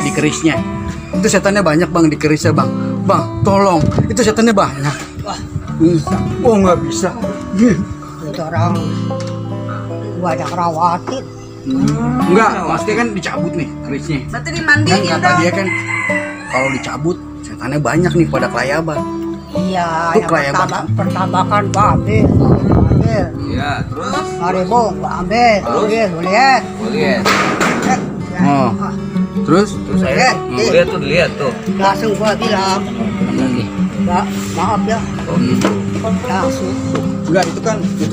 di kerisnya. Itu setannya banyak bang di kerisnya bang. Bang, tolong, itu setannya banyak. Oh nggak bisa. Itu orang banyak rawatin. Enggak, maksudnya kan dicabut nih kerisnya. Berarti dimandiin Kan kata dia kan kalau dicabut setannya banyak nih pada kelayaban. Iya, Itu yang kelayaban. pertama kan gua ambil. Iya, terus 5.000 gua ambil. Lu lihat. lihat. Oh. Terus Lihat. Dilihat tuh. Langsung gua bilang, Mbak, maaf ya. Langsung. enggak itu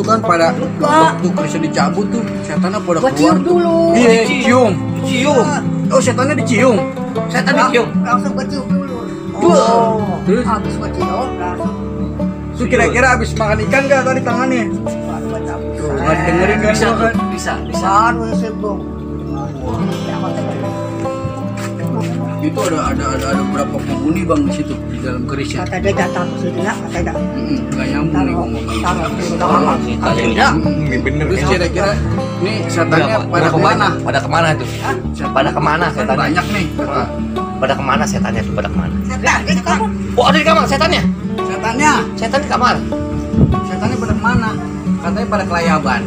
kan pada waktu kerisnya dicabut tuh setannya pada Gua keluar cium tuh. dulu. Iya, cium. Cium. Oh, setannya dicium. Setan dicium. Langsung gua cium dulu. Terus? Habis gua cium, langsung Itu kira-kira habis makan ikan nggak tadi tangannya? baru gua cabut. Nggak dengerin kan? Bisa, gua kan? bisa. Baru sibuk. Itu ada berapa penghuni bang di situ di dalam kerisnya? Kata dia datang ke sini, kata dia Nggak nyambung nih taruh ngomong. taruh di belakang. Kata dia, Bener. Terus kira-kira nih setannya pada kemana? Pada kemana tuh? Pada kemana Kan setannya? banyak nih. Pada kemana setannya tuh? Pada kemana? setan di kamar. Oh, ada di kamar setannya. Setannya, Setan di kamar. setannya pada kemana? Katanya pada kelayaban.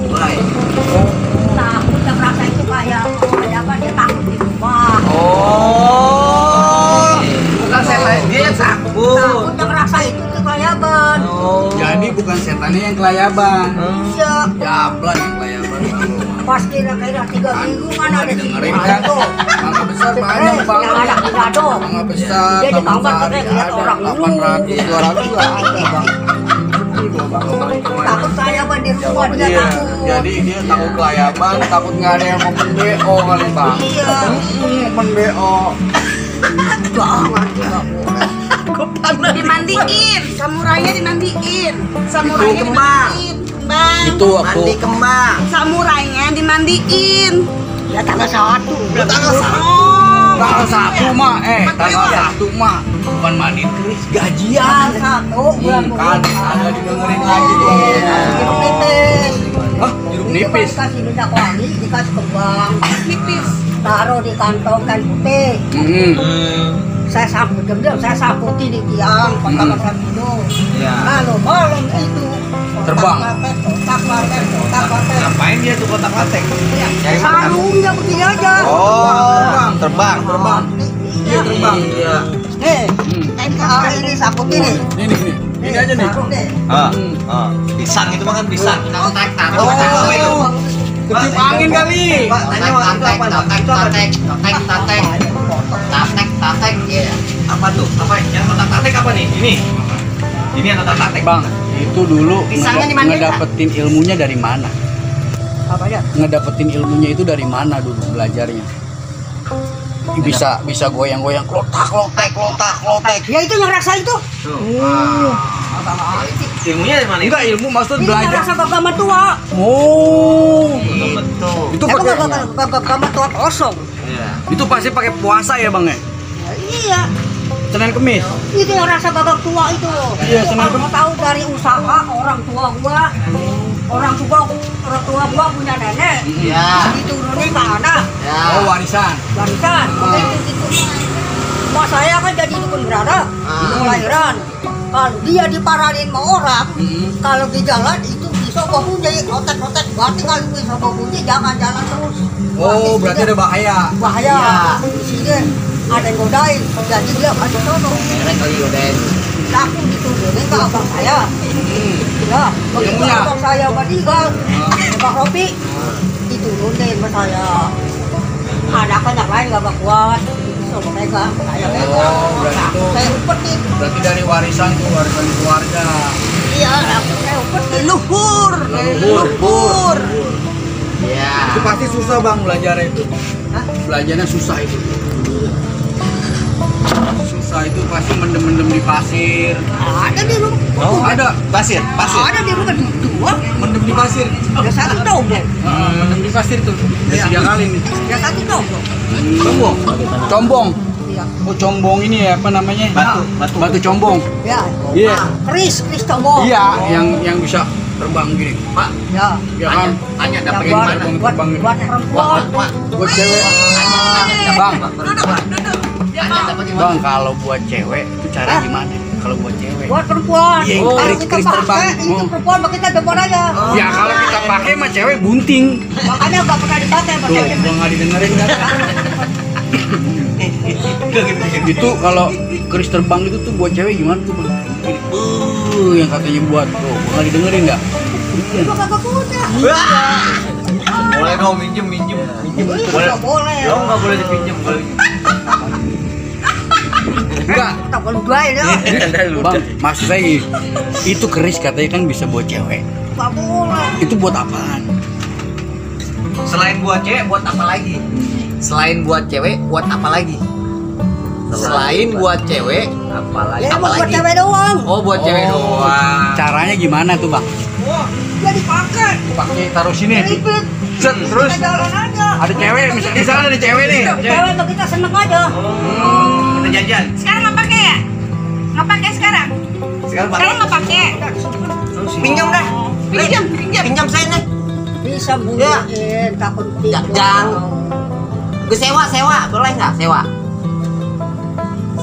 Mulai. Takut dia merasa itu kayak apa dia takut di rumah. Oh. Bukan setan, dia yang takut. Takut dia merasa itu di kelayaban. Oh. Jadi bukan setannya yang kelayaban. Iya. Ya pelan yang kelayaban. Pas kira-kira 3 minggu mana ada di Dengerin rumah kan? itu. Mangga besar banyak bang. Yang ada di gado. Mangga besar. Dia di Taman kamar Sari kita lihat ada, orang dulu. 800, 200 juga ada bang. Takut kelayaban di rumah dia Iya, takut. jadi dia takut kelayaban, takut nggak ada yang open BO kali bang. Iya. Open BO. Jangan tidak boleh. dimandiin, samurainya dimandiin. Samurainya Itu kembang. dimandiin. Bang. Itu waktu Mandi kembang. Samurainya dimandiin. Ya tanggal 1. Tanggal tanggal 1 mah, tanggal 1 mah bukan mandi keris gajian. Tanggal 1 bulan Kan ada didengerin lagi tuh. Jeruk nipis. Hah, jeruk nipis. Dikasih minyak wangi, dikasih kembang. Nipis. Taruh di kantong kain putih. Saya sapu diam, saya saputi di tiang pertama saya minum. Iya. Lalu malam itu Terbang. kotak latek. Ngapain dia tuh kotak-kotak? Iya. Cari makan. Sarungnya begini aja. Oh, terbang. Terbang. Dia terbang. Iya. Nih, ini saputi nih. Ini aja nih. Taruh deh. Pisang itu makan pisang. Kotak, Oh, itu. ketiup angin kali. Pak, tanya Pak, itu apa? Itu apa? Apa tuh? Apa yang tatek apa nih? Ini yang tatek. Bang, itu dulu Pisangnya di mana, ngedapetin ilmunya dari mana? Apa ya? Ngedapetin ilmunya itu dari mana dulu belajarnya? Bisa goyang-goyang klotak. Ya itu yang rasa itu. Ilmunya dari mana? Enggak, ilmu maksud Ini yang belajar. rasa bapak mertua. Oh. Betul. Itu Ya pakai bapak mertua kosong. Iya. itu pasti pakai puasa ya, Bang ya? Ya, iya. Senin Kemis. Itu yang rasa babak tua itu. Iya, senang Kamu tahu dari usaha orang tua gua. Orang tua gua punya nenek. Iya. Diturunin ke anak. Oh, warisan. Warisan. Gitu. Mas saya kan jadi dukun beranak. Kelahiran. Kalau dia diparanin sama orang, kalau di jalan itu bisa bunyi, otek-otek. Berarti kalau bisa bunyi jangan jalan terus. Oh, berarti ada bahaya. Bahaya. Di sini ada yang godain. Jadi dia kan di sono. Mereka kali udah. Langsung diturunin ke abang saya. Ya, begitu Ilmunya. abang saya meninggal, Bang Ropi diturunin sama saya. Anak-anak lain gak kuat, disuruh megang, saya megang. berarti itu. Saya umpetin. Berarti dari warisan tuh, warisan keluarga. Iya, langsung saya umpetin. Luhur. Iya. Itu pasti susah, Bang, belajarnya itu. Hah? Belajarnya susah itu. Susah itu pasti mendem-mendem di pasir. Ada di rumah. Oh, ada. Pasir. Ada di rumah dua. Mendem di pasir. Ya satu dombong. Mendem di pasir tuh. Ya, 3 kali nih. Ya satu dombong. Combong. Iya. Oh, combong ini ya, apa namanya? Batu. Combong. Ya. Iya. Kris dombong. Iya, yang bisa terbang gini. Pak, Ya. Ya kan? tanya Yang dapat buat gimana? buat perempuan. Buat cewek. Tanya Bang, perempuan. bang kalau buat cewek itu cara gimana? Kalau buat cewek? Buat perempuan. Iya, Kalau keris- kita keris pakai terbang. itu Oh. perempuan kita depan aja. Ya kalau kita pakai mah cewek bunting. Makanya nggak pernah dipakai Tuh, pakai. gua nggak didengerin kan? Itu kalau keris terbang itu tuh buat cewek gimana tuh bang? Yang katanya buat tuh, gua nggak didengerin nggak? Itu kagak punya. Boleh dong minjem. Boleh. Nggak boleh. Lo nggak boleh dipinjem, boleh. Enggak, Tak boleh duain ya. bang, maksud saya gini, itu keris katanya kan bisa buat cewek. Nggak boleh. Itu buat apaan? Selain buat cewek, buat apa lagi? Selain buat cewek, buat apa lagi? Selain buat cewek, apalagi? Ya buat cewek doang. Oh, buat cewek doang. Caranya gimana tuh bang? Ya dipakai. Pakai taruh sini. Ribet. Set, terus Kita jalan aja. ada cewek, misalnya di sana ada cewek nih. Cewek mah kita seneng aja. Kita jajan. Sekarang nggak pakai ya? Nggak pakai sekarang? Sekarang Sekarang nggak pakai. Pinjam dah. Pinjam saya nih. Bisa bunyiin takut Jangan. Gue sewa, boleh nggak sewa?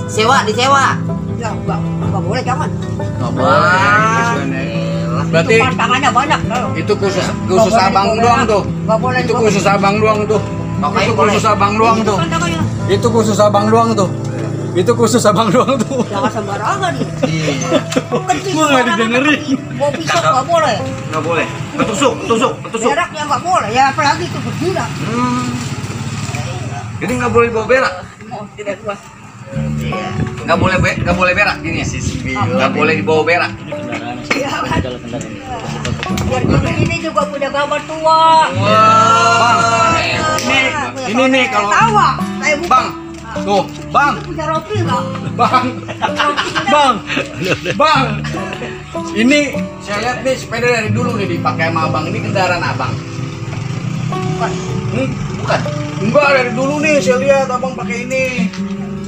Disewa. Ya nggak boleh jangan. Nggak Wah. Berarti Itu pantangannya banyak kalau. itu khusus Nggak boleh abang dibawa. doang tuh. Nggak boleh Itu dibawa. khusus abang doang tuh. Makanya Itu boleh. khusus abang doang tuh. Pantangannya. Itu khusus abang doang tuh. Itu khusus abang doang tuh. Jangan sembarangan nih. Kencing Gua nggak sembarangan. didengerin. Mau pisau nggak boleh. Nggak boleh. Tusuk. Beraknya nggak boleh. Ya apalagi itu berzina. Jadi nggak boleh bawa berak. Nggak boleh berak gini ya. Nggak boleh dibawa berak. Iya kan? Biar ini juga punya gambar tua. Bang, ini nih kalau Tawa. Kayak bukan. bang, tuh, bang, Punya roti nggak? bang, bang. Ini saya lihat nih sepeda dari dulu nih dipakai sama abang. Ini kendaraan abang. Bukan. Bukan. Enggak, dari dulu nih saya lihat abang pakai ini.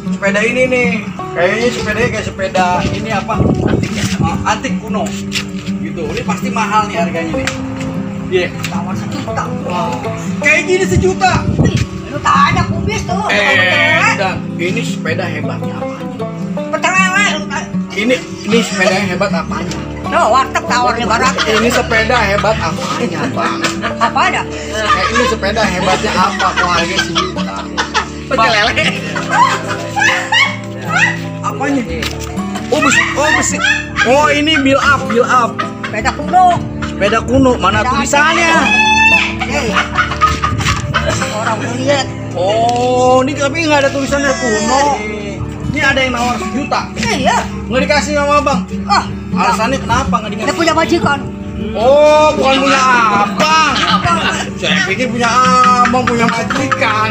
Sepeda ini nih. Kayaknya sepedanya kayak sepeda ini apa? Antik kuno. Gitu. Ini pasti mahal nih harganya nih. Iya. Tawar 1 juta. Kayak gini 1 juta. Lu tak ada kubis tuh. Dan ini sepeda hebatnya apanya? Pecelele. Lu tak- Ini sepeda yang hebat apanya? Tuh, warteg tawarnya barat. Ini sepeda hebat apanya, bang? Apa ada? Ini sepeda hebatnya apa? Kok harganya 1 juta? Pecelele. Apanya? Oh besi. Oh ini build up. Sepeda kuno. Sepeda kuno. Mana tulisannya? Hei. Orang lihat. Oh, ini tapi nggak ada tulisannya kuno. Ini ada yang nawar 1 juta. Iya. Nggak dikasih sama abang. Ah, Alasannya kenapa nggak dia dikasih? punya majikan. Oh, bukan punya abang. Saya pikir punya abang, punya majikan.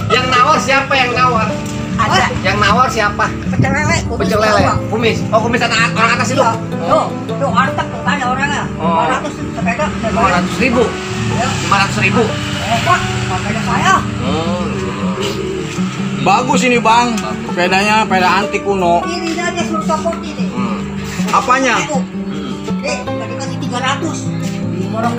Yang nawar siapa yang nawar? Ada. Yang nawar siapa? Pecelele. kubis Pecelele. tawa. Kumis. Oh, kumis orang atas itu. Iya. Tuh warteg tuh tanya orangnya. Oh. 500 sepeda. 500.000. Ya. 500.000. Pak, sepeda saya. Bagus ini bang, sepedanya sepeda antik kuno. Ini aja suruh copot ini. Apanya? Tuh. Tadi kasih 300. Orang